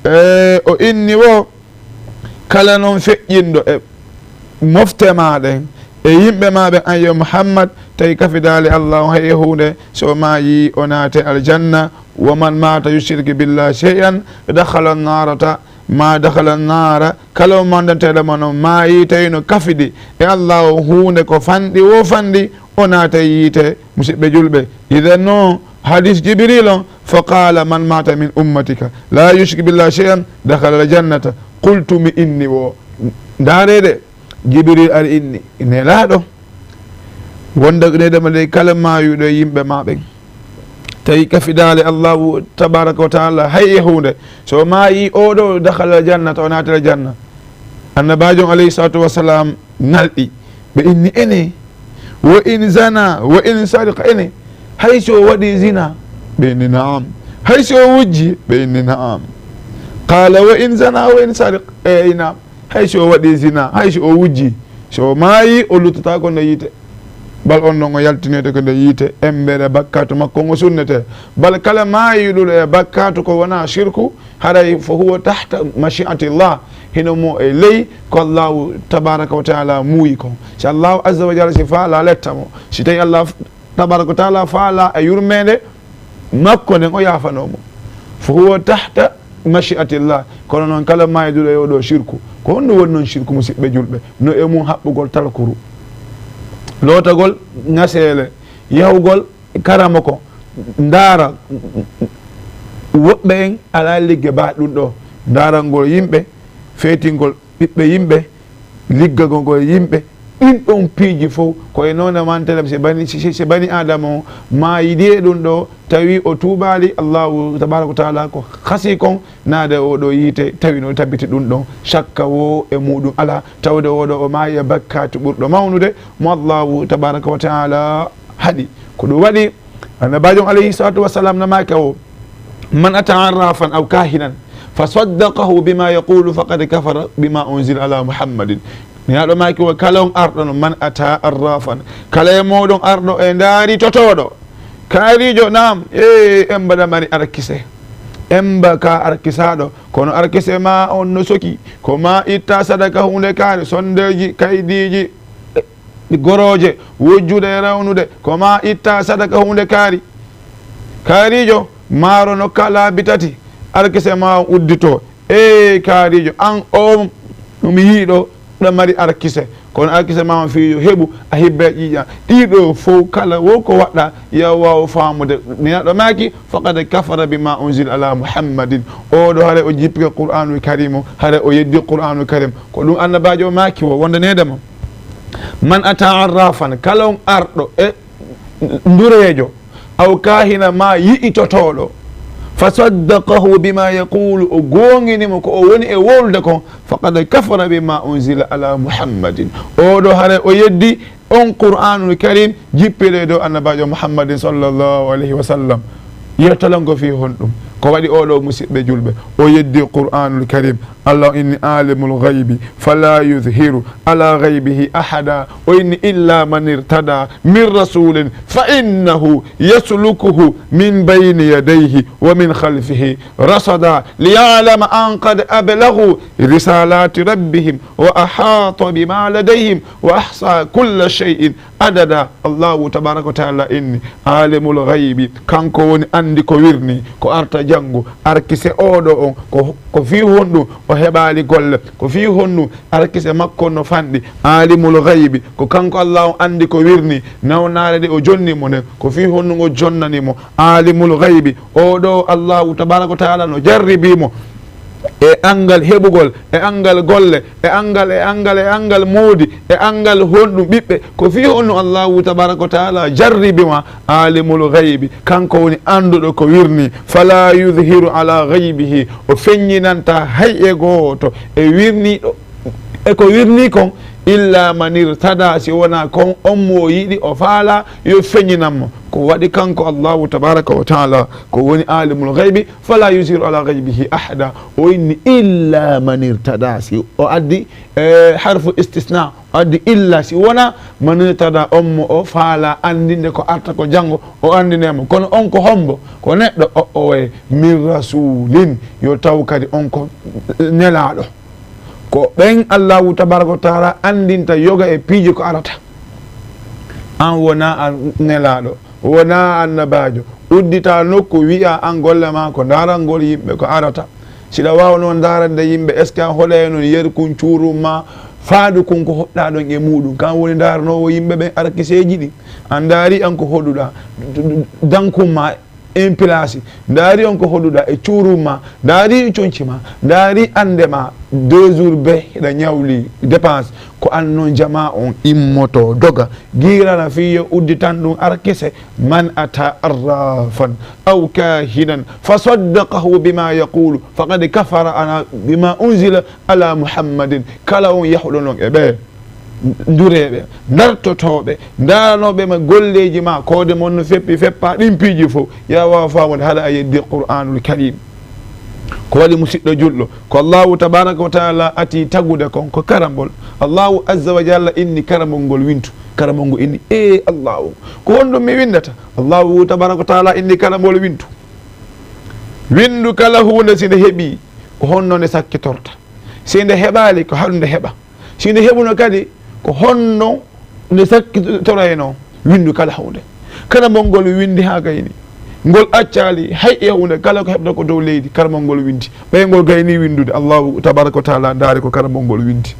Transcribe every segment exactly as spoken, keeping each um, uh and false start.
E, o inni wo, kala noon feƴƴinɗo e mofte maa ɗen, e yimɓe maa ɓen, an yo Muhammad, tawi kafidaali Allaahu hay e huunde, so o maayii, o naate aljanna. Wa man maata yushrik billahi shay'an dakhala an-naara, ta ma dakhala an-naara. Kala o mandanteeɗo ma noon maayi tawi no kafidi e Allaahu huunde ko fanɗi wo fanɗi, o naatay yiite, musidɓe julɓe. Idan noon, hadis Jibril on, fa qaala, man maata min ummatika la yushrik billahi shay'an dakhala al-jannata. Qultu, mi inni wo, ndaaree de, Jibril ari inni, Nelaaɗo, wonde needema ley kala maayuɗo e yimɓe maa ɓen, tawi kafidaali Allaahu tabaaraka wa taala hay e huunde, so o maayii oo ɗoo, dakhala al-jannata, o naatay aljanna. Annabaajo on, alayhi salaatu wa salaam, ŋalɗi. Ɓe inni, ene, wa in zana, wa in sariqa, ene, hay si o waɗii zina? Ɓe inni, naam. Hay si o wujji? Ɓe inni, naam. Qaala, wa in zana, wa in sariq, eey, naam. Hay si o waɗii zina, hay si o wujji, so o maayii, o luttataako nder yiite. Bal on ɗon o yaltinoyte ko nder yiite, emmbere bakkaatu makko on o sunnete. Bal kala maayuɗo e bakkaatu ko wonaa shirku, haray fa huwa tahta mashi'atillah, hino mo e ley ko Allaahu tabaaraka wa taala muuyi kon. Si Allaahu azza wa jalla si faalaa letta mo, si tawi Allaahu tabaaraka wa taala faalaa e yurmeende makko nden, o yaafanoo mo. Fa huwa tahta mashi'atillah. Kono noon kala maayduɗo e oo ɗoo shirku, ko honɗum woni noon shirku, musidɓe julɓe? No e mum haɓɓugol talkuru, lootagol ŋaseele, yahugol karamoko, ndaara woɓɓe en alaa ligge baa ɗum ɗoo, ndaarangol yimɓe, feetingol ɓiɓɓe yimɓe, liggagol ngol yimɓe, ɗin ɗon piiji fof ko e noone mantere, si bani, si, si, si bani Aadama o maayidi e ɗum ɗoo, tawi o tuubaali Allaahu tabaaraka wa taala, ko hasii kon naade oo ɗoo yiite, tawi no tabbiti ɗum ɗon, shakka wo e muɗum alaa, tawde oo ɗoo o maayi e bakkaatu ɓurɗo mawnude mo Allaahu tabaaraka wa taala haɗi. Ko ɗum waɗi, Annabaajo on, alayhi salaatu wa salaam, no maaki o, man ata arrafan aw kahinan fa saddaqahu bima yaqulu faqad kafara bima unzila ala Muhammadin. Nelaaɗo maaki o, kala on arɗo no, man ata arrafan, kala e mooɗon arɗo e ndaari totooɗo, kaariijo, naam, e emba ɗa mari arkise, emba ka arkisaaɗo, kono arkise ma on no soki, ko ma itta sadaka huunde kaari, sondeeji, kaydiiji, gorooje, wujjude e rewnude, ko ma itta sadaka huunde kaari. Kaariijo, maaro nokka laabi tati, arkise ma on uddito. Ee kaariijo, an o mi yiiɗo, ɗa mari arkise, kono arkise ma on fii yo heɓu, a hibba e ƴiiƴan. Ɗii ɗoo fow kala wo ko waɗɗa, yo waaw faamude. Nelaaɗo maaki, faqad kafara bima unzila ala Muhammadin. Oo ɗoo hare o jippike Qur'aanul Kariim o, hare o yeddi Qur'aanul Kariim. Ko ɗum Annabaajo o maaki o, wonde needema, man ata arrafan, kala on arɗo e ndureejo, aw kahina, ma yi'itotooɗo, fa saddaqahu bima yaqulu, o goongini mo ko o woni e wowlude kon, faqad kafara bima unzila ala Muhammadin. Oo ɗoo hare o yeddi on Qur'aanul Kariim jippiɗo e dow Annabaajo Muhammadin sallallahu alayhi wa sallam. Yettolan ko fii honɗum? Ko waɗi oo ɗoo, musidɓe julɓe, o yeddi Qur'aanul Kariim. Allah inni, alimul ghaybi fala yuzhiru ala ghaybihi ahada. O inni, illa man irtada min rasulin fa innahu yaslukuhu min bayni yadayhi wa min khalfihi rasada liya'lama an qad ablagu risalati rabbihim wa ahata bima ladayhim wa ahsa kulla shay'in adada. Allahu tabaraka wa taala inni, alimul ghaybi, kanko woni anndi ko wirnii, ko arta janngo, arkise oo ɗoo on, ko, ko fii honɗum o heɓaali golle, ko fii honɗum arkise makko no fanɗi. Alimul ghaybi, ko kanko Allahu anndi ko wirnii, nawnaare nde o jonni mo nden, ko fii honɗum o jonnani mo. Alimul ghaybi, oo ɗoo Allahu tabaraka wa taala no jarribii mo e anngal heɓugol, e anngal golle, e anngal, e anngal, e anngal moodi, e anngal honɗum ɓiɓɓe. Ko fii honɗum Allahu tabaraka wa taala jarribii ma? Alimul ghaybi, kanko woni annduɗo ko wirnii. Fala yuzhiru ala ghaybihi, o feññinantaa hay e gooto e wirnii ɗo, e ko wirnii kon, illa man irtada, si wonaa kon on mo o yiɗi, o faala, yo feñinan mo. Ko waɗi kanko Allahu tabaraka wa taala, ko woni alimul gaybi, fala yuziru ala gaybihi ahada. O inni illa man irtada, si o addi, eh, harfu istisna, o addi illa, si wonaa man irtada, on mo o faala anndinde ko arta ko janngo, o anndine mo. Kono on ko hombo? Ko neɗɗo o, o waye min rasulin, yo taw kadi on ko nelaaɗo. Ko ɓen Allahu tabaraka wa taala anndinta yoga e piiji ko arata. An wonaa a nelaaɗo, wonaa annabaajo. Uddita nokku, wi'a an golle ma ko ndaarangol yimɓe ko arata. Siɗa waawa noon ndaarande yimɓe, est-ce que a hoɗay noon yeru kun cuurum ma, faandu kun ko hoɗɗaa ɗon e muuɗum? Kan woni ndaaranoowo yimɓe ɓen arkiseeji ɗin. An ndaari an ko hoɗuɗaa, dankum ma en place. Ndaari on ko hoɗuɗaa e cuurum ma, ndaari conci ma, ndaari annde ma, deux jours be hiɗa ñawli dépense. Ko an noon jamaa on immoto doga, giirana fii yo udditan ɗum arkise. Man ata arrafan aw kahinan fa saddaqahu bima yaqulu faqad kafara ala bima unzila ala Muhammadin. Kala on yahuɗo noon e ɓe ndureeɓe, ndartotooɓe, ndaaranooɓe ma golleeji ma, koode mon no feppi, feppaa ɗin piiji fof, yo a waaw faamude hara a yeddi Qur'aanul Kariim. Ko waɗi, musiɗɗo julɗo, ko Allahu tabaraka wa taala ati tagude kon ko karambol. Allahu azza wa jalla inni karambol ngol wintu. Karambol ngol inni, "Ee Allahu, ko honɗum mi windata?" Allahu tabaraka wa taala inni karambol wintu. Windu kala huunde si nde heɓi, ko honno nde sakkitorta? Si nde heɓaali, ko haɗu nde heɓa? Si nde heɓuno kadi, ko honno nde sakkitoroynoo? Windu kala huunde. Karambol ngol windi haa gayni. Ngol accaali hay e huunde, kala ko heɓta ko dow leydi, karambol ngol windi. Ɓay ngol gayni windude, Allahu tabaraka wa taala ndaari ko karambol ngol windi.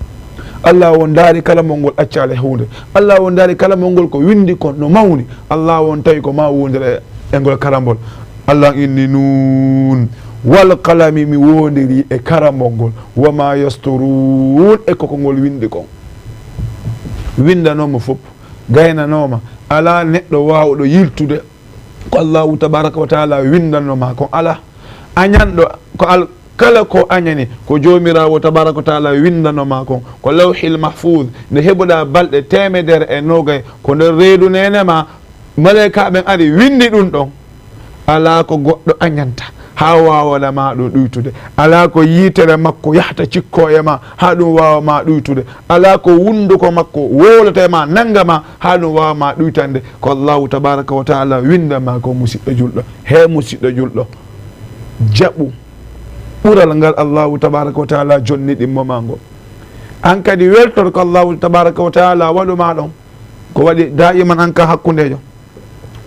Allah on ndaari karambol ngol accaali huunde. Allah on ndaari karambol ngol ko windi kon no mawni. Allah on tawi ko ma wondira e, e ngol karambol. Allah inni nuun wal qalami, mi wondiri e karambol ngol. Wa ma yasturuun, e ko ko ngol windi kon. Windanoo mo fof, gaynanoo ma. Alaa neɗɗo waawɗo yiltude ko Allahu tabaraka wa taala windanno ma kon. Alaa. Añanɗo ko al-, kala ko añani ko Joomiraawo tabaraka wa taala windanno ma kon. Ko Lawhil Mahfuuz, nde heɓuɗaa balɗe teemedere e noogay, ko nder reedu neene ma, malaykaaɓe ɓen ari windi ɗum ɗon. Alaa ko goɗɗo añanta haa waawana ma ɗum ɗuytude. Alaa ko yitere makko yahata cikkoo e ma haa ɗum waawa ma ɗuytude. Alaa ko hunduko makko wowlata e ma, nanga ma, haa ɗum waawa ma ɗuytande. Ko Allahu tabaraka wa taala winda ma ko, musiɗɗo julɗo. He musiɗɗo julɗo, jaɓu ɓural ngal Allahu tabaraka wa taala jonni ɗimmo ma ngo. An kadi weltor ko Allahu tabaraka wa taala waɗu ma ɗon. Ko waɗi daiman an ka hakkundejo.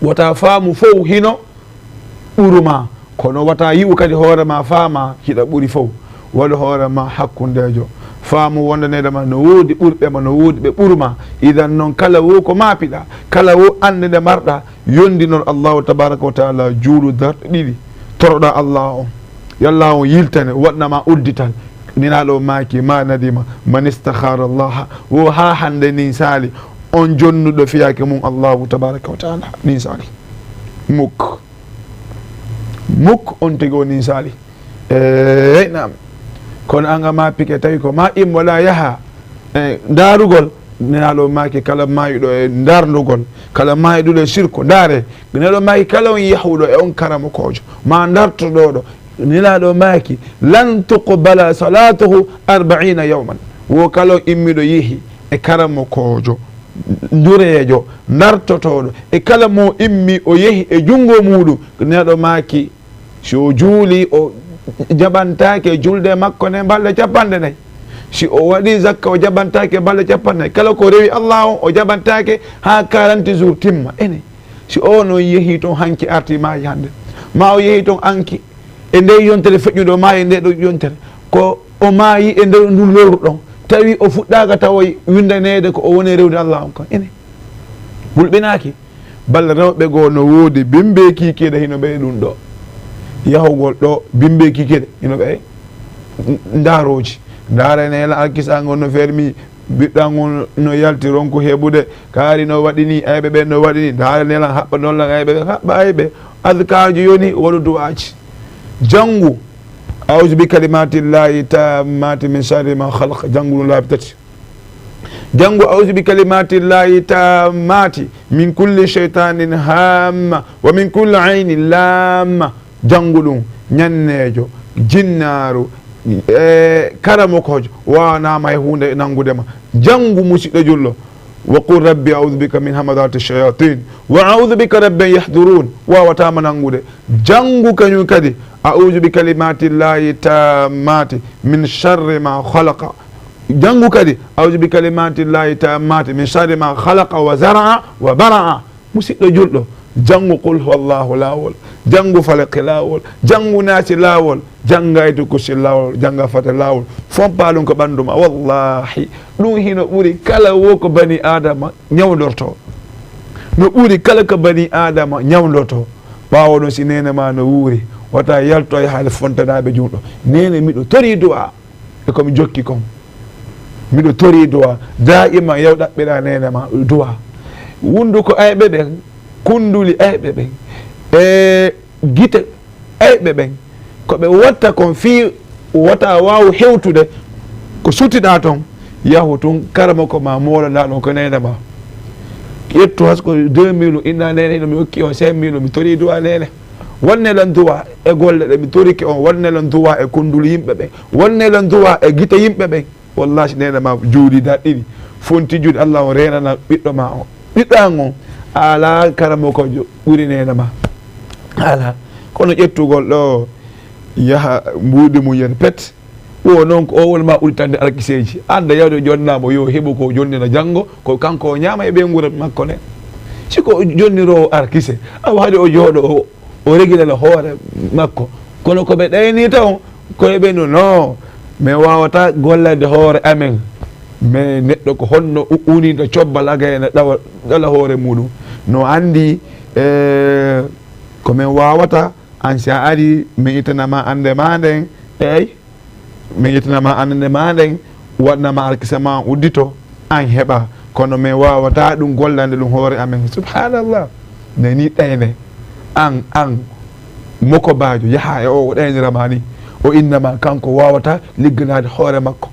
Wata faamu fow hino ɓuru ma, kono wata yi'u kadi hoore ma faama hiɗa ɓuri fow. Waɗu hoore ma hakkundejo. Faamu wondaneede ma no woodi ɓurɓe ma, no woodi ɓe ɓuru ma. Idan non, kala wo ko maapiɗa, kala wo annde nde marɗa, yondinor Allahu tabaraka wa taala juulu darɗe ɗiɗi. Toroɗa Allah on. Yo Allah on yiltane, waɗna ma uddital. Nelaaɗo maaki, ma nadima man istakhara Allah. Wo haa hannde nin saali on jonnuɗo fiyaake mum Allahu tabaraka wa taala. Nin saali. Muk. Muk on tigi o nin saali. Eey, naam. Kono an a maapike tawi ko ma immo la yaha. E ndaarugol, Nelaaɗo maaki kala maayuɗo e ndaarndugol, kala maayuɗo e sirku, ndaare. Nelaaɗo maaki kala on yahuɗo e on karamokoojo, ma ndartoɗoɗo, Nelaaɗo maaki, "Lan tuqbala salatuhu arbaina yawman." Wo kala on immiɗo yehi e karamokoojo, ndureejo, ndartotoɗo, e kala mo immi o yehi e junngo muuɗum, Nelaaɗo maaki, si o juuli, o jaɓantaake julde makko nde balɗe capanɗe nayi. Si o waɗi zakka, o jaɓantaake balɗe capanɗe nayi. Kala ko rewi Allah on, o jaɓantaake haa quarante jours timma. Ene, si o non yehi ton hanki arti maayi hannde, ma o yehi ton anki e nde yontere feƴƴuɗo, maayi e nde ɗo yontere, ko o maayi e nder ndun lewru ɗon, tawi o fuɗɗaaka tawa windaneede ko o woni rewde Allah on kon. Ene, hulɓinaaki. Balla rewɓe goo no woodi bimbe kiikiiɗe hino ɓe ɗum ɗo. Yahugol ɗo bimbe kiikiiɗe hino ɓe n-, ndaarooji. Ndaare ne la alkisa ngol no fermi, biɗɗa ngol no yalti ronku heɓude, kaari no waɗi ni, ayɓe ɓe no waɗi ni, ndaare ne lan haɓɓa non lan ayɓe ɓe, haɓɓa ayɓe. Adkaaji yoni waɗu du'aaji. Janngu, "A'udhu bi kalimatillahi tammati min sharri ma khalaq." Janngu ɗum laabi tati. Janngu, "A'udhu bi kalimatillahi tammati min kulli shaytanin hamma wa min kulli aynin lamma." Janngu ɗum, ñanneejo, jinnaaru, e karamokoojo, waawanaama e huunde nanngude ma. Janngu, musiɗɗo julɗo. "Wa qul rabbi a'udhu bika min hamazati shayatin, wa a'udhu bika rabbi an yahdurun." Waawataama nanngude. Janngu kañum kadi, "A'udhu bi kalimatillahi tammati min sharri ma khalaqa." Janngu kadi, "A'udhu bi kalimatillahi tammati min sharri ma khalaqa wa zara'a wa bara'a." Musiɗɗo julɗo, janngu qul huwallahu laawol, janngu falaqi laawol, janngu naasi laawol, jannga aytu kursi laawol, jannga fate laawol. Fompa ɗum ko ɓanndu ma. Wallahi, ɗum hino ɓuri kala wo ko bani Adama ñawndorto. No ɓuri kala ko bani Adama ñawndorto. Ɓaawo ɗum, si neene ma no wuuri, wata yalto e haali fontanaaɓe julɗo. "Neene, miɗo torii du'a." E ko mi jokki kon. Miɗo torii du'a. Daa'ima yaw ɗaɓɓira neene ma du'a. Wunduko ayɓe ɓen, kunduli ayɓe ɓen, e gite ayɓe ɓen. Ko ɓe watta kon fii wata waawu hewtude ko suttiɗaa ton. Yahu tun, karamoko ma moolana ɗon ko neene ma. Ƴettu hasko deux mille inna neene, hino mi okki on cinq mille, mi torii du'a neene. Wonne lan du'a e golle ɗe mi torike on, wonne lan du'a e kunduli yimɓe ɓen, wonne lan du'a e gite yimɓe ɓen. Wallahi, si neene ma juuli daɗɗiri, fonti juuɗe, Allah on reenana ɓiɗɗo ma on. Ɓiɗɗo an on, alaa karamoko jo-, ɓuri neene ma. Alaa. Kono ƴettugol ɗo, yaha mbuuɗi mum yen pet. Wo noon ko o woni ma udditande arkiseeji. Annda yawde jonnaa mo yo heɓu ko jonnina janngo, ko kanko o ñaama e ɓeynguure makko nden. Si ko jonniroowo arkise, awa hade o jooɗo o, o regilana hoore makko. Kono ko ɓe ɗayni taw, ko e ɓe no, no, min waawataa gollande hoore amen. Mais neɗɗo ko honno u-, uniiɗo cobbal aga ene ɗawa, ɗala hoore muɗum. No anndi, eh, ko min waawata, an si a ari, min ittana ma annde ma nden. Eey. Min ƴettina ma annde ma nden, waɗna ma arkise ma uddito, an heɓa. Kono min waawataa ɗum gollande ɗum hoore amen. Subhanallah. Nani ɗayne. An, an, mokobaajo, yaha e o, o ɗaynira ma ni. O inna ma kanko waawataa ligganaade hoore makko.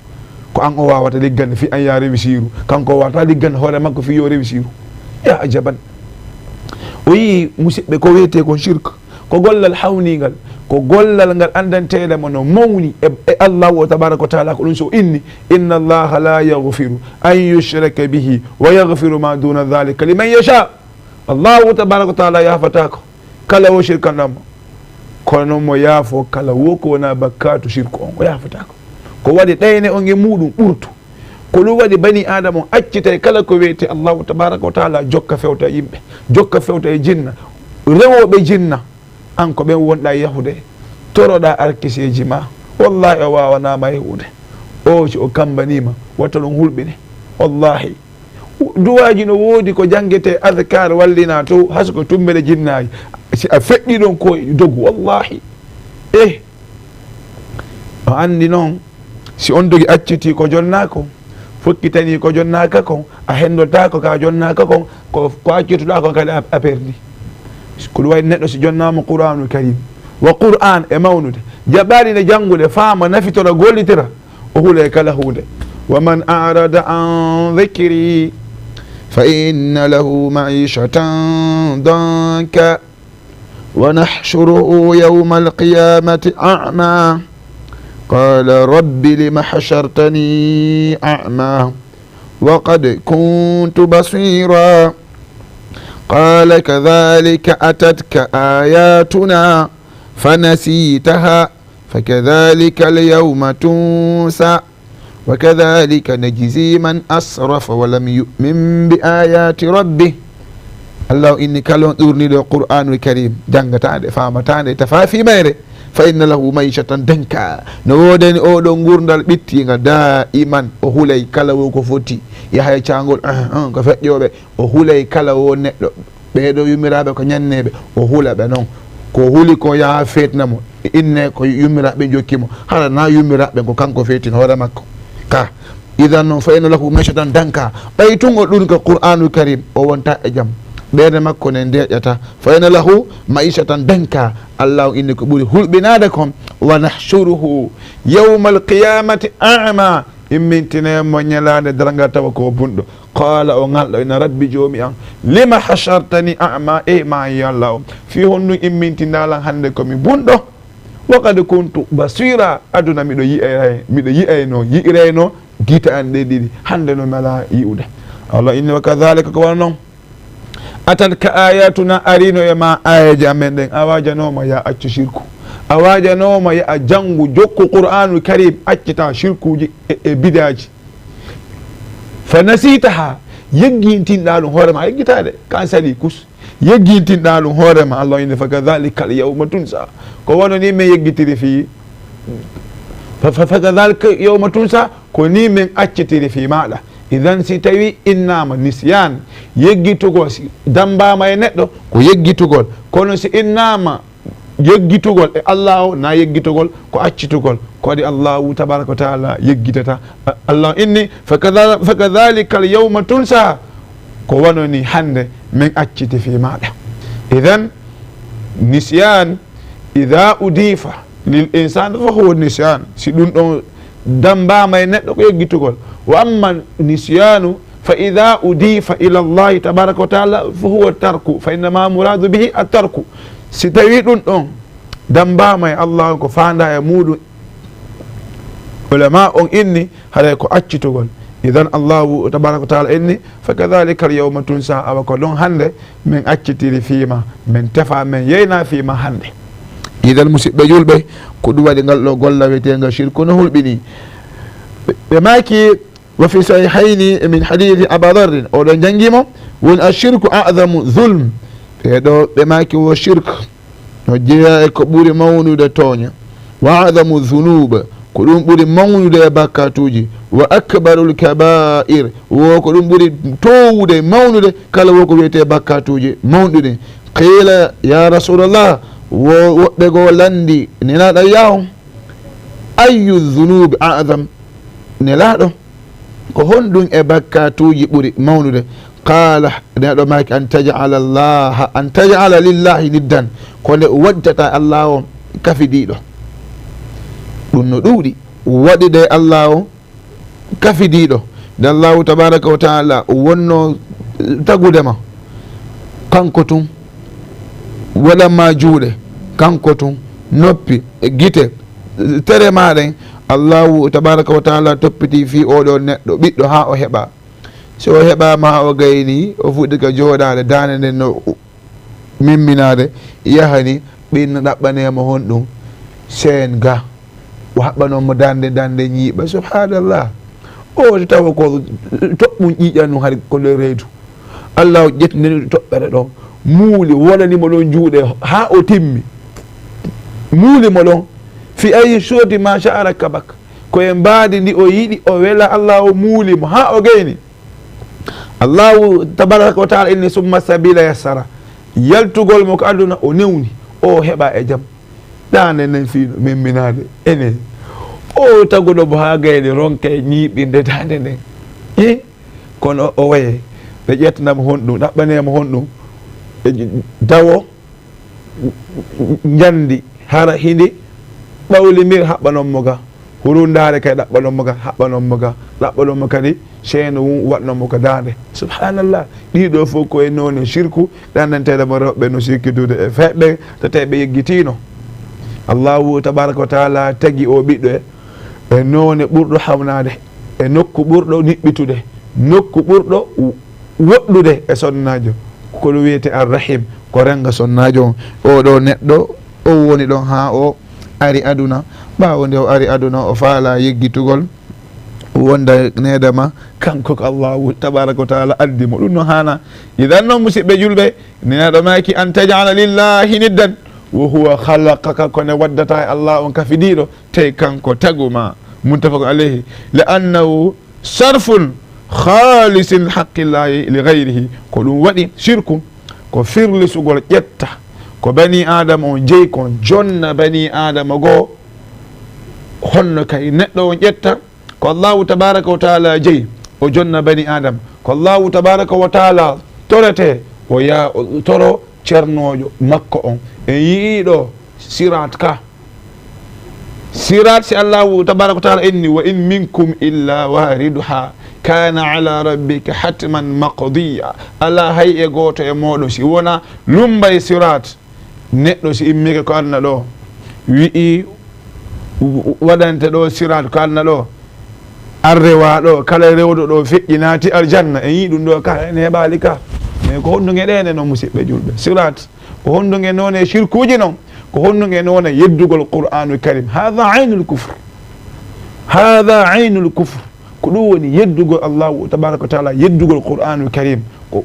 Ko an o waawata liggande fii an yaa rewisiiru. Kanko o waawataa liggande hoore makko fii yo rewisiiru. Ya ajaban. O yii, musiɓɓe, ko wiyetee kon shirk. Ko gollal hawniingal, ko gollal ngal anndanteeɗo mo no mawni e, e Allahu o tabaraka wa taala, ko ɗum so inni, "Inna Allaha la yaghfiru an yushraka bihi wa yaghfiru ma duna dhalika liman yasha." Allahu tabaraka wa taala yaafataako kala wo shirkanɗo mo, kono mo yaafo kala wo ko wona bakkaatu shirku on, o yaafataako. Ko waɗi ɗayne on e muɗum ɓurtu. Ko ɗum waɗi bani Aadama on accitay kala ko wiyetee Allahu tabaraka wa taala, jokka fewta e yimɓe, jokka fewta e jinna, rewooɓe jinna. An ko ɓen wonɗaa yahude, toroɗaa arkiseeji ma. Wallahi, o waawanaama yahude. O, si o kammbaniima, wata ɗum hulɓine. Wallahi. Duwaaji no woodi ko janngetee, adkar wallinaa to, hay so ko tummbere jinnaaji. Si a feƴƴi ɗon ko dogu, wallahi. Eh. O anndi noon, si on dogi accitii ko jonnaa kon, fokkitanii ko jonnaaka kon, a henndotaako ka jonnaaka kon, ko, ko accituɗaa kon kadi a, a perdi. Ko ɗum wayi neɗɗo si jonnaama Qur'aanul Kariim, wa Qur'aan e mawnude, jaɓaali ne janngude, faama, nafitora, gollitira, o hulay kala huunde. Wa man a'rada an dhikri fa inna lahu ma'ishatan danka. ونحشره يوم القيامة أعمى. قال رب لم حشرتني أعمى وقد كنت بصيرا. قال كذلك أتتك آياتنا فنسيتها فكذلك اليوم تنسى. وكذلك نجزي من أسرف ولم يؤمن بآيات ربه. Allah o inni kala on ɗuurniiɗo Qur'aanul Kariim, janngataande, faamataande, tafaa fii mayre, fa inna lahu ma'ishatan danka. No woodani oo ɗoo nguurndal ɓittiingal, daa'iman, o hulay kala wo ko foti. Yaha e caangol, ah, ah, ko feƴƴooɓe, o hulay kala wo neɗɗo. Ɓee ɗoo yummiraaɓe ko ñanneeɓe, o hula ɓe non. Ko huli ko yaha feetna mo, inne ko yummiraaɓe jokki mo. Hara na yummiraaɓe ko kanko feetini hoore makko. Ka, idan non, fa inna lahu ma'ishatan danka. Ɓay tun o ɗuurni ka Qur'aanul Kariim, o wonta e jam. Ɓernde makko ne ndeeƴata. Fa inna lahu ma'ishatan danka. Allah o inni ko ɓuri hulɓinaade kon, wa nahshuruhu yawmal qiyamati a'ma. Immintine mo ñalaande darngal tawa ko bunɗo. Qaala, o ŋalɗo ina, "Rabbi, Joomi am, lima hashartani a'ma, ey ma, yo Allah o, fii honɗum immintinɗaa lan hannde ko mi bunɗo? Wa qad kuntu basira, aduna miɗo yi'ay, miɗo yi'ayno, yi'irayno gite an ɗe ɗiɗi, hannde no mi alaa yi'ude." Allah inni, "Wa kadhalika, ko wano non." Atatka ayatuna, arino e ma aayeeje amen ɗen, a waajanooma ya accu shirku. A waajanooma ya a janngu, jokku Qur'aanul Kariim, accita shirkuuji e, e bidaaji. Fa nasitaha, yeggintinɗaa ɗum hoore ma, a yeggitaade, kan sali kus. Yeggintinɗaa ɗum hoore ma, Allah inni, "Fa kadhalika al yawma tunsa." Ko wano ni men yeggitiri fii, fa, fa, fa kadhalika yawma tunsa, ko ni men accitiri fii maaɗa. Idan si tawi innaama nisyan, yeggitugol, si dambaama e neɗɗo, ko yeggitugol. Kono si innaama yeggitugol e Allah o, na yeggitugol, ko accitugol. Ko waɗi Allahu tabaraka wa taala yeggitata. A-, Allah inni, "Fa kadha-, fa kadhalika al yawma tunsa." Ko wano ni hannde men acciti fii maaɗa. Idan, nisyan, idha udifa lil insan fa huwa nisyan. Si ɗum ɗon dambaama e neɗɗo, ko yeggitugol. Wa amma nisyanu fa idha udifa ila Allahi tabaraka wa taala fa huwa tarku, fa innama muradu bihi at tarku. Si tawi ɗum ɗon dambaama e Allah, ko faanda e muɗum, ulama on inni, haray ko accitugol. Idan Allahu tabaraka wa taala inni, "Fa kadhalika al yawma tunsa," awa ko ɗon hannde men accitiri fii ma, men tefa, men yeyna fii ma hannde. Idan, musiɓɓe julɓe, ko ɗum waɗi ngal ɗo golla wi'eteenga shirku no hulɓini. Ɓe, ɓe maaki, "Wa fi sahihayni min hadithi Aba Dharrin," oɗon janngi mo, woni, "Ashirku a'zamu zulm." Ɓe ɗo, ɓe maaki wo shirk no jeyaa e ko ɓuri mawnude tooña. "Wa a'zamu dhunub," ko ɗum ɓuri mawnude e bakkaatuuji. "Wa akbarul kaba'ir," wo ko ɗum ɓuri toowude, mawnude, kala wo ko wi'etee bakkaatuuji mawɗuɗi. Qila, "Ya Rasulallah," wo woɓɓe goo lanndi, Nelaaɗo, "Yaa on, ayyu dhunubi a'zam?" Nelaaɗo, ko honɗum e bakkaatuuji ɓuri mawnude? Qaala, Neɗɗo maaki, "An taj'ala Allaha, an taj'ala lillahi niddan," ko nde waɗtata Allah o kafidiiɗo. Ɗum no ɗuuɗi, waɗude Allah o kafidiiɗo. Nde Allahu tabaraka wa taala wonno tagude ma, kanko tun, waɗan ma juuɗe, kanko tun, noppi, gite, tere ma ɗen, Allahu tabaraka wa taala toppitii fii oo ɗoo neɗɗo, ɓiɗɗo, haa o heɓa. Si o heɓaama, o gayni, o fuɗɗi ka jooɗaade, daande nden no memminaade, yahani, ɓe inna ɗaɓɓanee mo honɗum? Seen ga. O haɓɓanoo mo daande, daande ñiiɓa. Subhanallah. O tawa ko toɓɓum ƴiiƴan ɗum hari ko nder reedu. Allah o ƴetti nden toɓɓere ɗon. Muuli, wonani mo ɗon juuɗe haa o timmi. Muuli mo ɗon. Fi ayi surati ma sha'a rakkabak. Ko e mbaadi ndi o yiɗi, o wela, Allah o muuli mo haa o gayni. Allahu tabaraka wa taala inni, "Summa sabila yassara." Yaltugol mo ko aduna, o newni, o heɓa e jam. Daande nden fii no memminaade enen. O taguɗo mo haa gayni, ronke ñiiɓinde daande nden. Eh? Kono o waye, ɓe ƴettana mo honɗum, ɗaɓɓanee mo honɗum? Ɓe dawo, njandi, hara hindi ɓawlimir, haɓɓanon mo ga. Hurundaare kay ɗaɓɓanon mo ga, haɓɓanon mo ga, ɗaɓɓanon mo kadi ceeno wun, waɗnon mo ka daande. Subhanallah. Ɗiɗo fof ko e noone shirku, ɗannanteeɗo mo rewɓe no shirkitude e feɓɓe, tete ɓe yeggitiino. Allahu tabaraka wa taala tagi o ɓiɗɗo e, e noone ɓurɗo hawnaade, e nokku ɓurɗo niɓɓitude, nokku ɓurɗo woɗɗude e sonnaajo, ko ɗum wiyetee arrahim, ko rennga sonnaajo on. Oo ɗoo neɗɗo, o woni ɗon haa o ari aduna. Ɓaawo nde o ari aduna, o faalaa yeggitugol wondaneede ma, kanko ko Allahu tabaraka wa taala addi mo. Ɗum no haanaa. Idan non, musiɓɓe julɓe, Nelaaɗo maaki, "An taj'ala lillahi niddan wa huwa khalaqaka," ko nde waɗata e Allah on kafidiiɗo, tawi kanko tagu ma. Muttafaqun alayhi. Li annahu sarfun khalisin haqqillahi li ghayrihi. Ko ɗum waɗi shirku, ko firlisugol ƴetta ko bani Aadama on jeyi kon, jonna bani Aadama goo. Honno kay neɗɗo on ƴetta ko Allahu tabaraka wa taala jeyi, o jonna bani Aadama? Ko Allahu tabaraka wa taala torete, o yaa o toro cernoojo makko on. En yi'ii ɗoo Siraat ka. Sirat, si Allahu tabaraka wa taala inni, "Wa in minkum illa wariduha, kana ala rabbika hatman maqdiya." Alaa hay e gooto e mooɗon si wona lumbay sirat. Neɗɗo si immike ko aduna ɗo, wi'i, w-, w-, waɗante ɗo sirat ko aduna ɗo, an rewa ɗo, kala rewɗo ɗo feƴƴi naati aljanna, en yii ɗum ɗo ka, en heɓaali ka. Mais ko honɗum e ɗene non, musiɓɓe julɓe? Sirat, ko honɗum e none shirkuji non? Ko honɗum e none yeddugol Qur'anul Karim? Hadha aynul kufr. Hadha aynul kufr. Ko ɗum woni yeddugol Allahu tabaraka wa taala, yeddugol Qur'anul Karim. Ko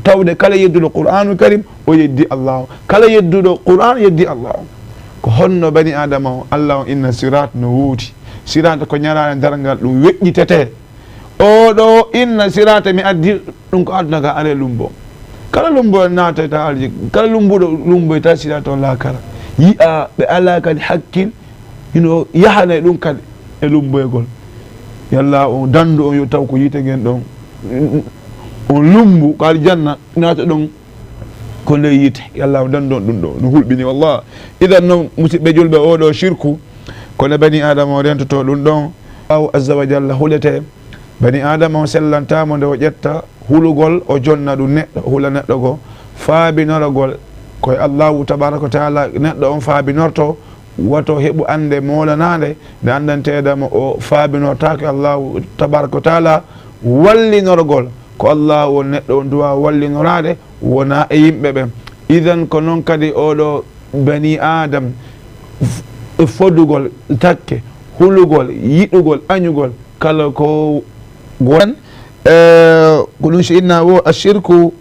tawde kala yedduɗo Qur'anul Karim, o yeddi Allahu. Kala yedduɗo Qur'an yeddi Allahu. Ko honno bani Adama o, Allah on inna sirat no woodi. Sirat ko ñalaande darngal ɗum weƴƴitete. O ɗo inna sirata mi addi ɗum ko aduna ka, are lumbo. Kala lumbo naatoyta alji, kala lumbuɗo lumboyta sirata o laakara. Yi'a ɓe ala kadi hakkil, hino yahana e ɗum kadi e lumboygol. Yalla on dandu on yo taw ko yiite ngen ɗon. On lumbu ko aljanna naata ɗon ko ley yiite. Yalla on dandu on ɗum ɗo. No hulɓini wallah. Idan non musiɓɓe julɓe, o ɗo shirku, kono bani Adama o rentoto ɗum ɗon. Allahu azza wa jalla hulete. Bani Adama on sellantamo nde o ƴetta hulugol, o jonna ɗum neɗɗo, o hula neɗɗo go. Faabinoragol ko e Allahu tabaraka wa taala neɗɗo on faabinorto, wato heɓu annde moolanaande nde anndanteeɗa mo o faabinortaako e Allahu tabaraka wa taala. Wallinorgol ko Allahu on neɗɗo on duwa wallinoraade wona e yimɓe ɓen. Idan ko non kadi oɗo bani Adam f-, fodugol takke, hulugol, yiɗugol, añugol, kala ko gon-, eh, ko ɗum si inna wo ashirku,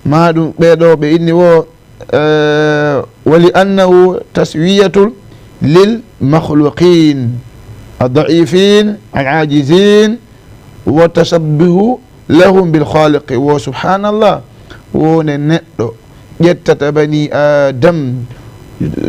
ma ɗum ɓeɗo ɓe inni wo, eh, wali annahu taswiyatul lil makhluqin ad-da'ifin al-ajizin wa tashabbuhu lahum bil khaliqi. Wo subhanallah, wo nde neɗɗo ƴettata bani Adam,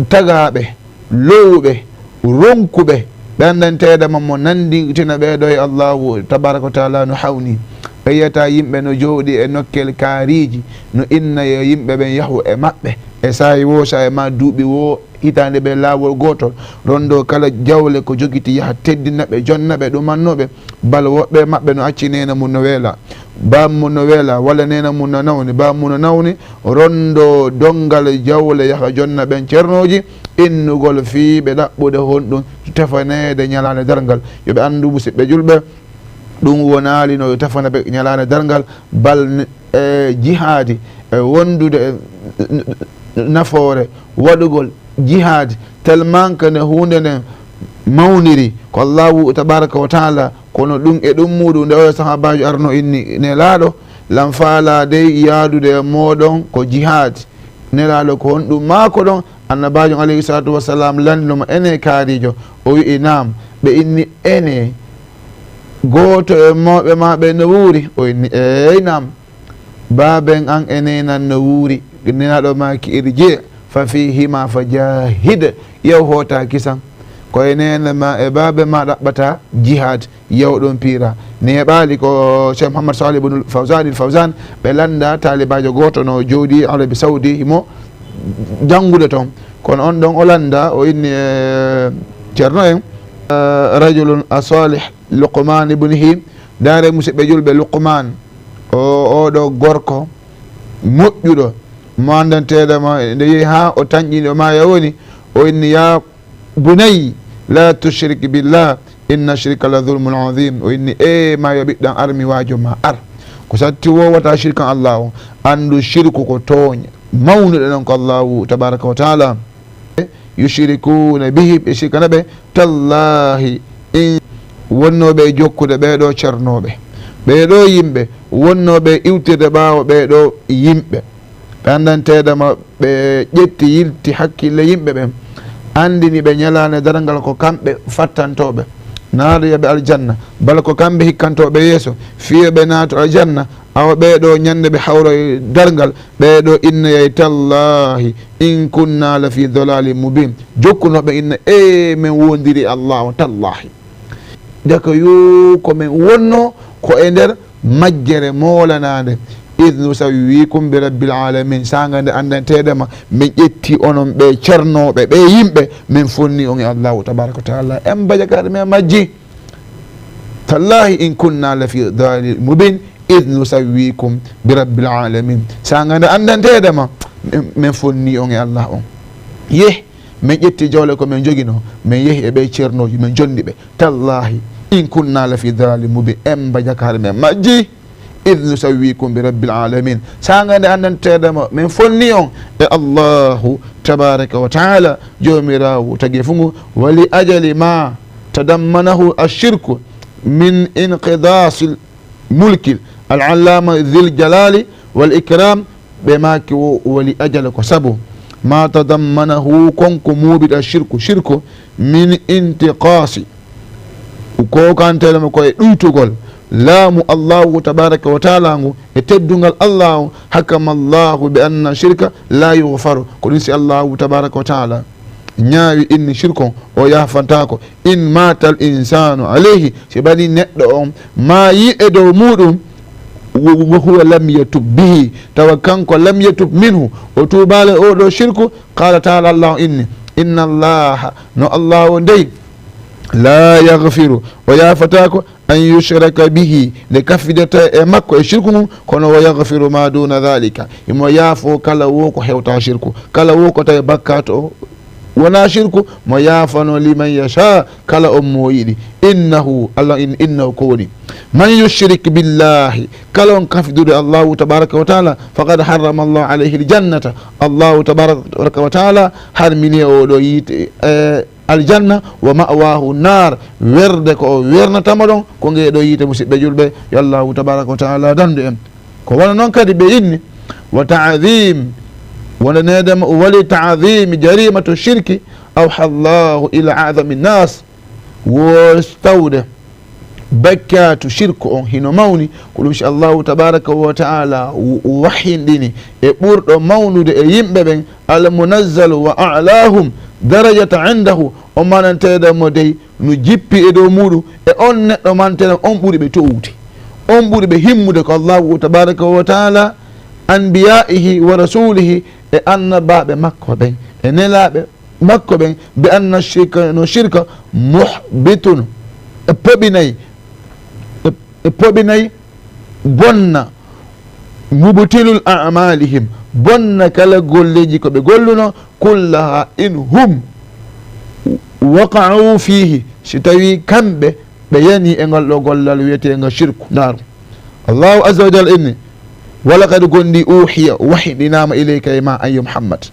tagaɓe, lowuɓe, ronkuɓe, ɓe anndanteeɗa ma mo nanndintina ɓeeɗo e Allahu tabaraka wa taala no hawni. Ɓe yiyata yimɓe no jooɗi e nokkel kaariiji, no inna yo yimɓe ɓen yahu e maɓɓe, e saa'i wo, saa'i ma duuɓi wo, hitaande ɓe laawol gootol, rondo kala jawle ko jogiti yaha teddina ɓe, jonna ɓe, ɗumanno ɓe. Bal woɓɓe maɓɓe no acci neene mum no weela, baam mum no weela, walla neene mum no nawni, baam mum no nawni, rondo donngal jawle yaha jonna ɓen cernooji, innugol fii ɓe ɗaɓɓude honɗum tefaneede ñalaande darngal. Yo ɓe anndu, musiɓɓe julɓe, ɗum wonaali no yo tefana ɓe ñalaande darngal, bal n-, e jihaadi, e wondude e n-, n-, nafoore, waɗugol jihaadi, tellement que nde huunde nden mawniri, ko Allahu tabaraka wa taala, kono ɗum e ɗum muuɗum, nde oyo sahaabaajo arno inni Nelaaɗo, lan faalaa dey yaadude e mooɗon ko jihaadi. Nelaaɗo ko honɗum maakoɗon? Annabaajo on alayhi salatu wassalam lanndino mo, ene kaarijo? O wi'i, naam. Ɓe inni, ene gooto e mawɓe ma ɓe no wuuri? O inni, eey, naam. Baaben an e neenan no wuuri. Nelaaɗo maaki, irji fa fiihima fa jaahid. Yahu hoota kisan. Ko e neene ma e baabe ma ɗaɓɓata jihaad. Yahu ɗon piira. Neeɓaali ko Cheikh Mouhammad Salih ibn Fawzan il Fawzan, ɓe lannda taalibaajo gooto no jooɗi Arabi Saudi, himo janngude ton. Kono on ɗon o lannda, o inni e Ceerno en, eh, rajulun asalih Luqman ibnihi. Ndaare musiɓɓe julɓe, Luqman, o, oɗo gorko moƴƴuɗo, mo anndanteeɗo ma, nde yehi haa o tanƴini o maaya woni, o inni, ya bunayya, la tushrik billah, inna shirka la zulmun azim. O inni, e ma yo ɓiɗɗam, ar mi waajo ma, ar. Ko satti wo wata shirkan Allah o. Anndu shirku ko tooñe mawnuɗe ɗon ko Allahu tabaraka wa taala. Yushrikuuna bihi, ɓe shirkana ɓe, tallahi, in wonnooɓe e jokkude ɓeeɗo cernooɓe, ɓeeɗo yimɓe wonnooɓe e iwtirde ɓaawo ɓeeɗo yimɓe. Ɓe anndanteeɗo ma, ɓe ƴetti, yilti hakkille yimɓe ɓen, anndini ɓe ñalaande darngal ko kamɓe fattantooɓe, naatoyaɓe aljanna, bala ko kamɓe hikkantooɓe yeeso, fii yo ɓe naatu aljanna. Awa ɓeeɗo ñande ɓe hawroy darngal, ɓeeɗo innayay, tallahi, in kunna la fi dalalin mubin. Jokkunooɓe inna, e men wondiri Allah o, tallahi. Jaka yo ko men wonno ko e nder majjere moolanaande. إذ نسويكم برب العالمين. Saanga nde anndanteeɗe ma, min ƴetti onon ɓe cernooɓe, ɓe yimɓe, min fonni on e Allahu tabaraka wa taala. En mbaɗa ka ɗum e majji. تالله إن كنا لفي ضلال مبين إذ نسويكم برب العالمين. Saanga nde anndanteeɗe ma, min, min fonni on e Allah on. Yeh, min ƴetti jawle ko min joginoo, min yehi e ɓe cernooji, min jonni ɓe. تالله إن كنا لفي ضلال مبين. En mbaɗa ka ɗum e majji. إذ نسويكم برب العالمين. Saanga nde anndanteeɗe ma, min fonni on e Allahu tabaraka wa taala, Joomiraawo tagee fuu ngu. ولأجل ما تضمنه الشرك من انقضاص الملك العلامة ذي الجلال والإكرام. Ɓe maaki wo, ولأجل, ko sabu, ما تضمنه, kon ko muuɓi الشرك, shirku, من انتقاص, ko kanteeɗe mo ko e ɗuytugol laamu Allahu tabaraka wa taala ngu e teddungal Allah on. حكم الله بأن الشرك لا يغفر. Ko ɗum si Allahu tabaraka wa taala ñaawi inni shirku on, o yaafantaako. إن مات الإنسان عليه, si ɓaɗi neɗɗo on maayi e dow muuɗum, و-، وهو لم يتب به, tawa kanko لم يتب منه, o tuubaali oo ɗoo shirku, قال تعالى, Allah on inni, إن الله, no Allah on dey, لا يغفر, o yaafataako, أن يشرك به, nde kafidata e makko e shirku ngun, kono ويغفر ما دون ذلك, himo yaafoo kala woo ko hewtaa shirku, kala woo ko tawi bakkaatu o wonaa shirku, mo yaafanoo, لمن يشاء, kala on mo yiɗi. إنه, Allah in-, إنه, ko woni, من يشرك بالله, kala on kafiduɗo Allahu tabaraka wa taala, فقد حرم الله عليه الجنة, Allahu tabaraka wa taala harmini oo ɗoo yiite, eh, aljanna, ومأواه النار, werde ko o wernata mo ɗon ko ngee ɗoo yiite, musiɓɓe julɓe, yo Allahu tabaraka wa taala dandu en. Ko wano non kadi ɓe inni, وتعظيم, wondaneede mo, ولتعظيم جريمة الشرك أوحى الله إلى أعظم الناس, wo tawde bakkaatu shirku on hino mawni, ko ɗum si Allahu tabaraka wa taala w-, wahyinɗini e ɓurɗo mawnude e yimɓe ɓen, المنزل وأعلاهم درجة عنده, o mananteeɗo mo dey no jippi e dow muuɗum, e on neɗɗo manteeɗo on ɓuri ɓe toowude, on ɓuri ɓe himmude ko Allahu tabaraka wa taala, أنبيائه ورسله, e annabaaɓe makko ɓen, e nelaaɓe makko ɓen, بأن الشرك, no shirka, محبط, e poɓinay, e, e poɓinay, bonna, مبطل أعمالهم, bonna kala golleeji ko ɓe golluno, كلها إن هم وقعوا فيه, si tawii kamɓe ɓe yanii e ngal ɗoo gollal wiyeteengal shirku. Ndaaru, Allahu azza wa jalla inni, ولقد, gonɗi, أوحي, wahyindinaama, إليك, e ma, an yo Muhammad,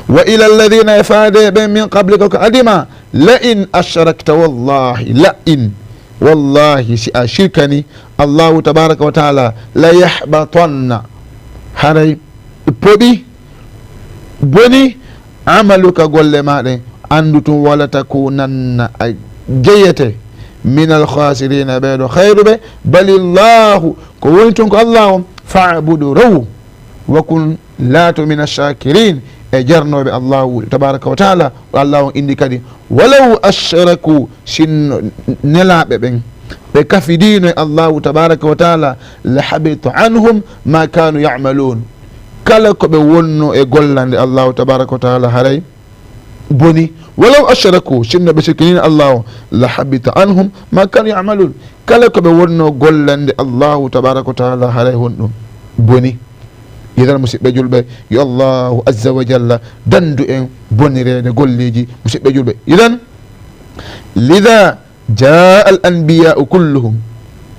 وإلى الذين, e faade e ɓen, من قبلك, ko adi ma, لئن أشركت, wallahi, لئن, wallahi, si a shirkanii Allahu tabaraka wa taala, ليحبطن, haray poɓi, boni, عملك, golle maa ɗen, anndu tun, ولتكونن, a jeyete, من الخاسرين, ɓee ɗoo hayruɓe, بل الله, ko woni tun ko Allah on, فاعبده, rewu, وكن, laatu, من الشاكرين, e jarnooɓe Allahu tabaraka wa taala. Ko Allah on inni kadi, ولو أشركوا, sinno nelaaɓe ɓen ɓe kafidiino e Allahu tabaraka wa taala, لحبط عنهم ما كانوا يعملون, kala ko ɓe wonnoo e gollande Allahu tabaraka wa taala haray boni. ولو أشركوا, sinno ɓe sikkiniino Allah on, لحبط عنهم ما كانوا يعملون, kala ko ɓe wonnoo gollande Allahu tabaraka wa taala haray honɗum boni. Idan, musiɓɓe julɓe, yo Allahu azza wa jalla dandu en bonireede golleeji, musiɓɓe julɓe. Idan, لذا جاء الأنبياء كلهم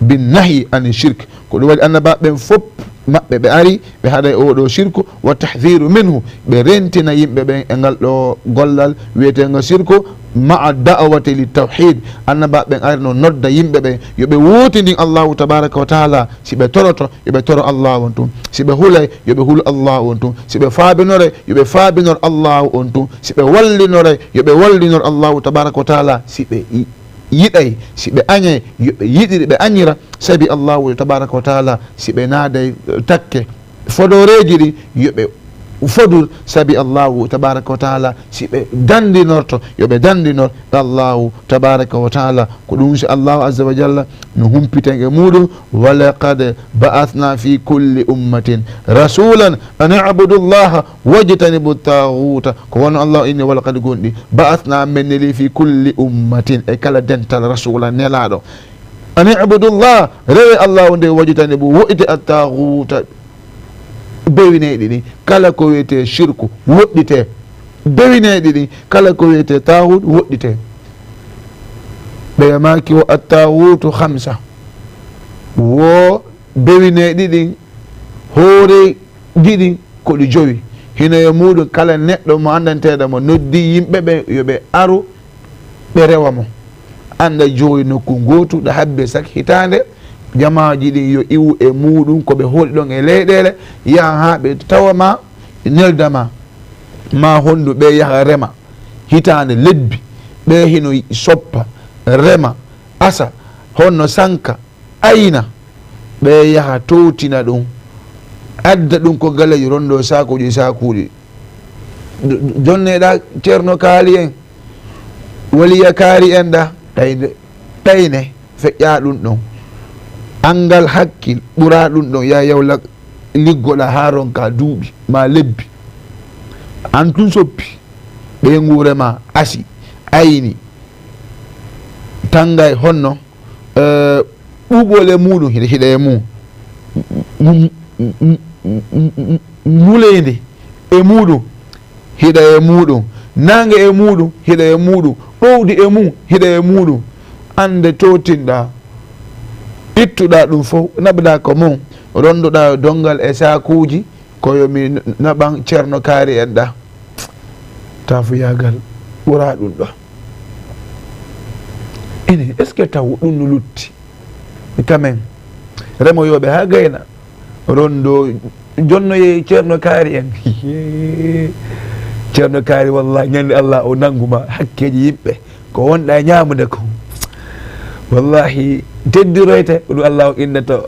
بالنهي عن الشرك. Ko ɗum waɗi annabaaɓe ɓen fof maɓɓe ɓe ari, ɓe haɗa e oo ɗoo shirku, والتحذير منه, ɓe rentina yimɓe ɓen e ngal ɗoo gollal wiyeteengal shirku, مع الدعوة للتوحيد. Annabaaɓe ɓen ari no nodda yimɓe ɓen yo ɓe wootindin Allahu tabaraka wa taala, si ɓe toroto, yo ɓe toro Allahu on tun. Si ɓe hulay, yo ɓe hulu Allahu on tun. Si ɓe faabinore, yo ɓe faabinor Allahu on tun. Si ɓe wallinore, yo ɓe wallinor Allahu tabaraka wa taala. Si ɓe yi-, yiɗay, si ɓe añay, yo ɓe yiɗir, ɓe añira, sabi Allahu tabaraka wa taala. Si ɓe naaday, eh, takke fodooreeji ɗin, yo ɓe fodur, sabi Allahu tabaraka wa taala, si ɓe dandinorto, yo ɓe dandinor e Allahu tabaraka wa taala. Ko ɗum si Allahu azza wa jalla no humpiten e muɗum, "Walaqad ba'athna fi kulli ummatin rasulan an i'budu llaha wajtanibu taghuta." Ko wonno Allah inni, "Walaqad gonɗi, ba'athna men neli fi kulli ummatin," e kala dental, "rasulan," nelaɗo. "An i'budu llah," rewe Allahu nde, "wajtanibu," woɗɗite, "at-taghuta," bewineyɗi ɗin, kala ko wiyetee shirku, woɗɗitee. Bewineyɗi ɗin, kala ko wiyetee taaxuut, woɗɗitee. Ɓe maaki o, "At-taaxuutu khamsa." Wo bewineyɗi ɗin, hoore ɗiɗi ko ɗi jowi. Hino e muɗum kala neɗɗo mo anndanteeɗo mo noddi yimɓe ɓen yo ɓe aru ɓe rewa mo. Annda jowi nokku ngootu, ɗa habbe sak hitaande, jamaaji ɗin yo iwu e muɗum ko ɓe hooli ɗon e leyɗeele, yaha haa ɓe tawa ma, nelda ma, ma honndu ɓe yaha rema. Hitaande lebbi, ɓe hino soppa, rema, asa, honno sanka, ayna, ɓe yaha towtina ɗum, adda ɗum ko galeeji, rondo saakuuji saakuuji. Jonneɗa Ceerno Kaali en, Waliya Kaari en ɗa, ɗayne, ɗayne feƴƴa ɗum ɗon. Anngal hakkil ɓura ɗum ɗon, ya yawla liggoɗa haa ronka duuɓi ma lebbi. An tun soppi, ɓe nguure ma asi, ayni, tangay honno, eh, ɓuuɓole muɗum hiɗa, hiɗa e mum. M-, m-, m-, m-, m-, m-, muleyndi e muɗum hiɗa e muɗum. Naange e muɗum hiɗa e muɗum. Ɗowdi e mum hiɗa e muɗum. Annde totinɗa, ittuɗa ɗum fof, naɓɗa ko mum, ronduɗa donngal e saakuuji, ko yo mi naɓan Ceerno Kaari en ɗa. Taafuyaagal ɓura ɗum ɗo. Ene, est-ce que taw ɗum no lutti? Quand même, remoyooɓe haa gayna, rondo jonnoye Ceerno Kaari en. Ceerno Kaari, wallahi, ñande Allah o nannguma hakkeeji yimɓe. Ko wonɗa e ñaamude ko, wallahi, teddiroyte, ko ɗum Allah o innata,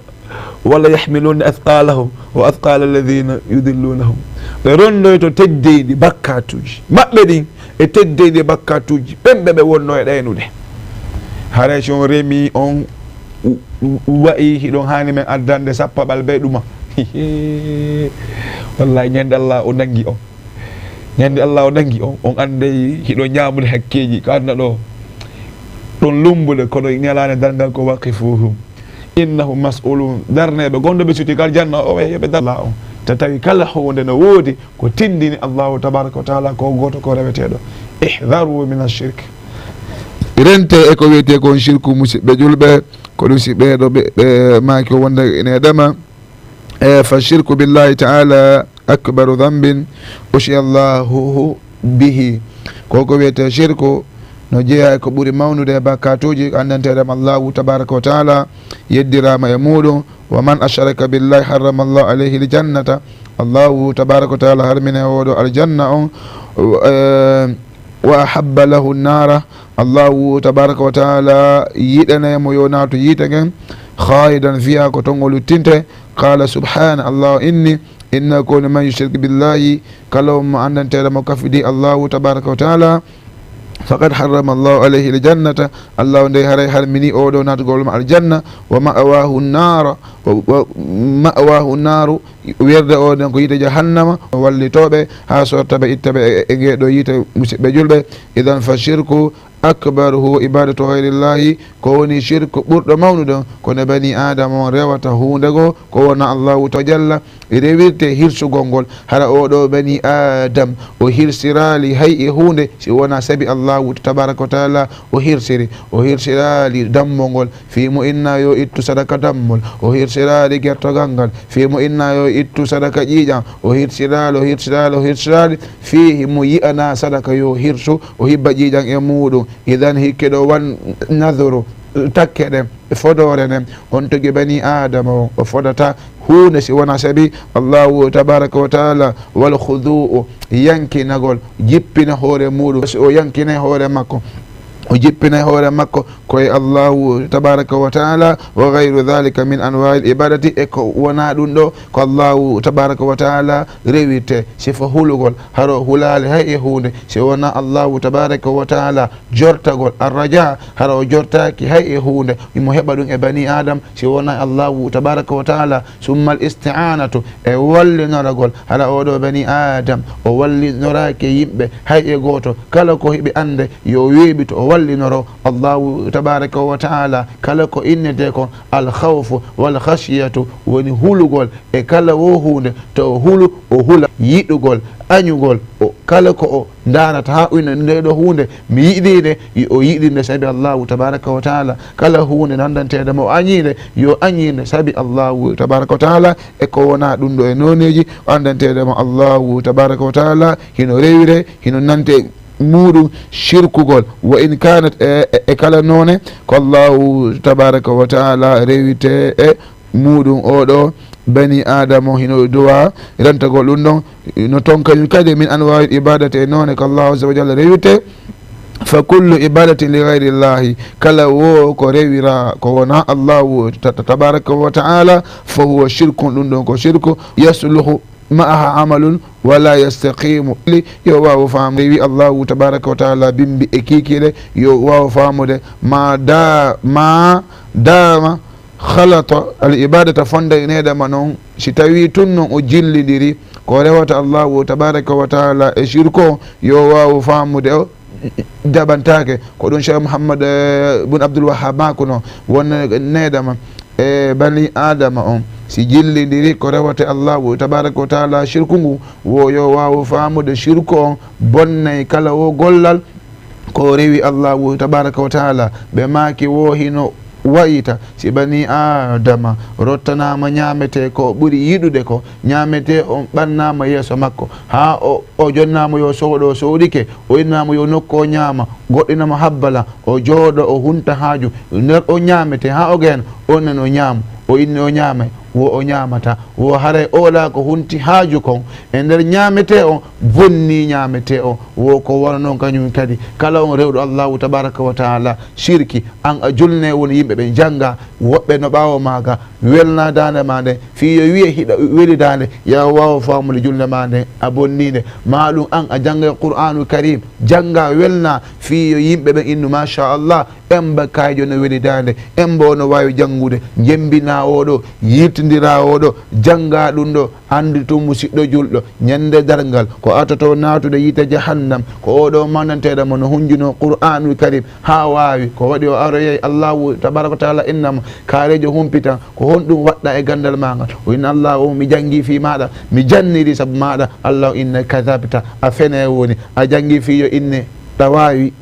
"Wala yahmiluna athqalahum wa athqala alladhina yudillunahum." Ɓe rondoyto teddeydi bakkatuuji maɓɓe ɗin e teddeydi bakkatuuji ɓen ɓe ɓe wonno e ɗaynude. Haray si on remi, on w-, w-, wa'i, hiɗon haani men addande sappaɓal be ɗuma. Wallahi, ñande Allah o nangi on. Ñande Allah o nangi on, on anday hiɗo ñaamude hakkeeji, ko aduna ɗo. Ɗon lumbude, kono ñalaande darngal ko, "Waqifuhum innahum mas'ulun." Darneeɓe, gonɗo ɓe suti kal janna o, ɓe, ɓe darla on. Ta tawi kala huunde no woodi ko tindini Allahu tabaraka wa taala ko gooto ko reweteeɗo. "Ihdharu min ash-shirk." Rente e ko wiyetee kon shirku, musiɓɓe julɓe, ko ɗum si ɓeeɗo ɓe, ɓe maaki o wonde ene ɗama. E, "fa shirku billahi ta'ala akbaru dhanbin ushiya Allahu bihi." Ko ko wiyetee shirku, no jeyaa e ko ɓuri mawnude e bakkatuuji, anndanteeɗam Allahu tabaraka wa taala yeddiraama e muɗum. "Wa man ashraka billahi harrama Allahu alayhi al-jannata." Allahu tabaraka wa taala harmine oɗo aljanna on, e, "wa ahabba lahu nara." Allahu tabaraka wa taala yiɗanay mo yo naatu yiite ngen, khalidan fiha, ko ton o luttinte. Qala subhana, Allah inni, "Innahu man yushrik billahi," kala on mo anndanteeɗo mo kafidi Allahu tabaraka wa taala, "faqad harrama Allahu alayhi al-jannata," Allah nde haray harmini oɗo naatugol mo aljanna, "wa ma'wahu nara," wa, wa ma'wahu naru, werde o nden ko yiite jahannama. Wallitooɓe haa sortaɓe, ittaɓe e, e ngeɗo yiite, musiɓɓe julɓe. Idan fa shirku akbaruhu ibadatu ghayrillahi, ko woni shirku ɓurɗo mawnude on, kono bani Adama on rewata huunde goo ko wona Allahu ta-, jalla, rewirte hirsugol ngol. Hara oɗo bani Adam o hirsiraali hay e huunde si wona sabi Allahu tabaraka wa taala o hirsiri. O hirsiraali dammol ngol fii mo inna yo ittu sadaka dammol. O hirsiraali gertogal ngal fii mo inna yo ittu sadaka ƴiiƴam. O hirsiraali, o hirsiraali, o hirsiraali fii mo yi'ana sadaka yo hirsu, o hibba ƴiiƴam e muɗum. Idan hikke ɗo wan naduru, takke ɗen, fodoore nden, on tigi bani Adama o, o fodata huunde si wona sabi Allahu tabaraka wa taala. Wal khudu'u, yankinagol, jippina hoore muɗum, si o yankinay hoore makko. O jippinay hoore makko ko e Allahu tabaraka wa taala, wa gayru dhalika min anwail ibadati, e ko wona ɗum ɗo ko Allahu tabaraka wa taala rewite. Sifo hulugol, hara o hulaali hay e huunde si wona Allahu tabaraka wa taala. Jortagol, arraja, hara o jortaaki hay e huunde imo heɓa ɗum e bani Adam si wona Allahu tabaraka wa taala. Summa al isti'anatu, e wallinoragol, hara oɗo bani Adam o wallinoraaki yimɓe hay e gooto. Kala ko hiɓe annde yo weeɓito o wallinoro Allahu tabaraka wa taala. Kala ko innete kon, al khawfu wal khashiyatu, woni hulugol e kala wo huunde. To o hulu, o hula yiɗugol, añugol, o kala ko o ndaarata haa ina nde ɗo huunde mi yiɗi nde, yo o yiɗi nde sabi Allahu tabaraka wa taala. Kala huunde nanndanteede mo o añi nde, yo añi nde sabi Allahu tabaraka wa taala. E ko wona ɗum ɗo e nooneeji o anndanteede mo Allahu tabaraka wa taala, hino rewire, hino nante muuɗum shirkugol. Wa in kanat, e, e, e kala noone ko Allahu tabaraka wa taala rewite e muuɗum oɗo bani Adama hino duwa rentagol ɗum ɗon. No ton kañum kadi min anwa'i ibadati, e noone ko Allahu azza wa jalla rewite. Fa kullu ibadatin li gayri Allahi, kala wo ko rewira ko wona Allahu ta-, ta-, tabaraka wa ta'ala, fa huwa shirkun, ɗum ɗon ko shirku. Yasluhu ma'aha amalun wala yastaqimu. Yo waawo faam rewi Allahu tabaraka wa ta'ala bimbi e kikiɗe, yo waawo faamude ma da-, ma dama khalata al ibadata, fonda e neɗama noon, si tawi tun noon o jillidiri ko rewata Allahu tabaraka wa ta'ala e shirku o, yo waawo faamude o jaɓantaake. Ko ɗum Cheikh Mouhammad, eh, bun Abdul Wahhab makuno, won neɗama e bani Adama on, si jillidiri ko rewata Allahu tabaraka wa ta'ala shirku ngu, wo yo waawo faamude shirku on bonnay kala wo gollal ko rewi Allahu tabaraka wa ta'ala. Ɓe maaki wo hino wayita si bani Adama rottanaama ñaamete ko ɓuri yiɗude ko, ñaamete on ɓannaama yeeso makko, haa o, o jonnaama yo sooɗo, o sooɗike, o innaama yo nokku o ñaama, goɗɗinamo habbala, o jooɗo, o hunta haaju, nder o ñaamete haa o gayna, on nen o ñaamu, o inni o ñaamay, wo o ñaamata, wo haray ola ko hunti haaju kon e nder ñaamete on, bonni ñaamete on, wo ko wona noon kañum kadi. Kala on rewɗo Allahu tabaraka wa ta'ala shirki, an a julne woni yimɓe ɓen jannga, woɓɓe no ɓaawo maaga welna daande ma nden, fii yo wi'e hiɗa weli daande, ya waawa faamude julde ma nden a bonninde. Ma ɗum an a jannga Qur'aanul Karim, jannga welna, fii yo yimɓe ɓen innu, masha Allah, emba kayjo no weli daande, emba o no waawi janngude, jembina o ɗo, yiltindira o ɗo, jannga ɗum ɗo, anndi tun musiɗɗo julɗo, ñande darngal, ko artoto naatude yiite jahannam, ko o ɗo mandanteeɗo mo no hunjuno Qur'aanul Karim, haa waawi, ko waɗi o aroyay Allahu tabaraka wa ta'ala inna mo, kaareejo humpitan, ko honɗum waɗɗa e ganndal ma ngal? O inna Allahu, mi janngi fii maaɗa, mi janniri sabu maaɗa. Allahu inna kadabta, a fene woni, a janngi fii yo inne ɗa waawi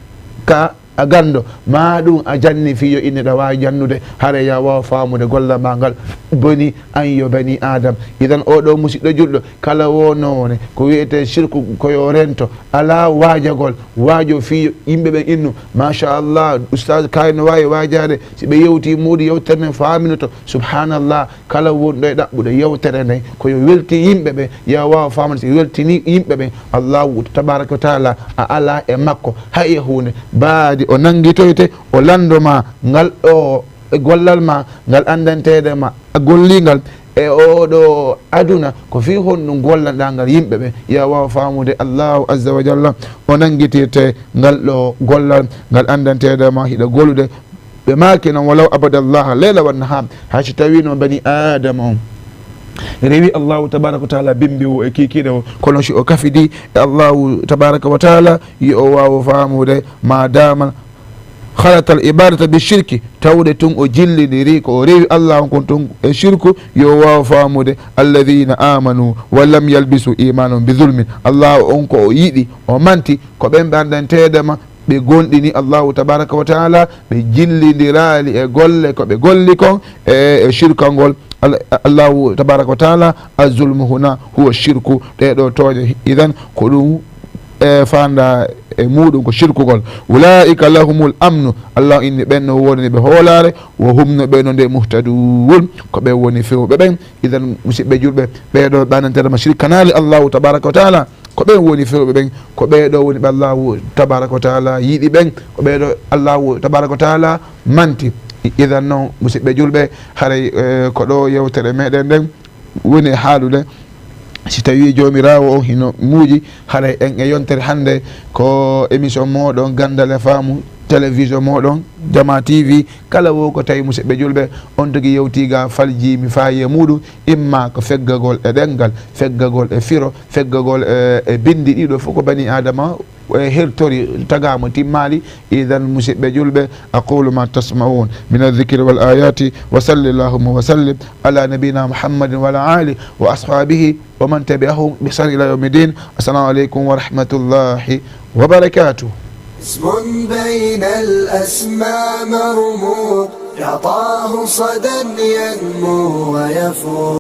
ka a ganndo, ma ɗum a janni fii yo inne ɗa waawi jannude, hare ya waawa faamude gollal ma ngal boni an yo bani Adam. Idan o ɗo musiɗɗo julɗo, kala wo noone ko wi'ete shirku ko yo rento, alaa waajagol, waajo fii yo yimɓe ɓen innu, masha Allah, ustaz kay no waawi waajaade, si ɓe yewti muuɗum yewtere nden faaminoto, subhanallah, kala wonɗo e ɗaɓɓude yewtere nden, ko yo weltin yimɓe ɓen, ya waawa faamude si weltini yimɓe ɓen, Allahu tabaraka wa taala a alaa e makko hay e huunde. Baadi o nanngitoyte, o lanndo ma ngal ɗo e gollal ma ngal anndanteede ma a golli ngal e oo ɗo aduna, ko fii honɗum gollanɗaa ngal yimɓe ɓen, ya waawa faamude Allahu azza wa jalla o nanngitirte ngal ɗo gollal ngal anndanteede ma hiɗa gollude. Ɓe maaki noon, walaw abada Allaha layla wan nahar, hay si tawii noon bani Aadama on rewi Allahu tabaraka wa taala bimbi o e kiikiiɗe o, kono si o kafidi e Allahu tabaraka wa taala, yo o waawu faamude ma dama khalata al ibadata bi shirki, tawde tun o jillindiri ko o rewi Allah on kon tun e shirku, yo o waawu faamude alladhina amanu wa lam yalbisu imanahum bi zulmin. Allah on ko o yiɗi, o manti, ko ɓen ɓe anndanteeɗe ma, ɓe goonɗini Allahu tabaraka wa taala, ɓe jillindiraali e golle ko ɓe golli kon e, e shirka ngol. Al-, Allahu tabaraka wa taala, az-zulmu huna huwa shirku, ɗee ɗoo tooñe. Idan, ko ɗum, e, faanda e muɗum ko shirkugol. Ulaika lahumul amnu, Allah inni ɓen no wonani ɓe hoolaare, wa hum no ɓe no nde muhtadun, ko ɓe woni fewɓe ɓen. Idan, musidɓe julɓe, ɓee ɗoo ɓe anndanteeɗe ma shirkanaali Allahu tabaraka wa taala, Ko ɓen woni fewɓe ɓen, ko ɓee ɗoo woni ɓe Allaahu tabaaraka wa taala yiɗi ɓen, ko ɓee ɗoo Allaahu tabaaraka wa taala manti. Idan non, musidɓe julɓe, haray, eh, ko ɗoo yewtere meɗen nden woni e haalude. Si tawii Joomiraawo on hino muuyi, haray en e yontere hannde ko émission mooɗon Ganndal e Faamu, télévision mooɗon Jamaa T V. Kala wo ko tawi, musidɓe julɓe, on tigi yewtii ga, faljiimi faayi e muuɗum, imma ko feggagol e ɗemngal, feggagol e firo, feggagol e, e binndi ɗiɗo fof ko bani Aadama e hertori, tagaama, timmaali. Idan, musidɓe julɓe, أقول ما تسمعون من الذكر والآيات، وصل اللهم وسلم على نبينا محمد وعلى آله وأصحابه ومن تبعهم بإحسان إلى يوم الدين. السلام عليكم ورحمة الله وبركاته. اسم بين الأسماء مرموق، يعطاه صدى ينمو ويفوق.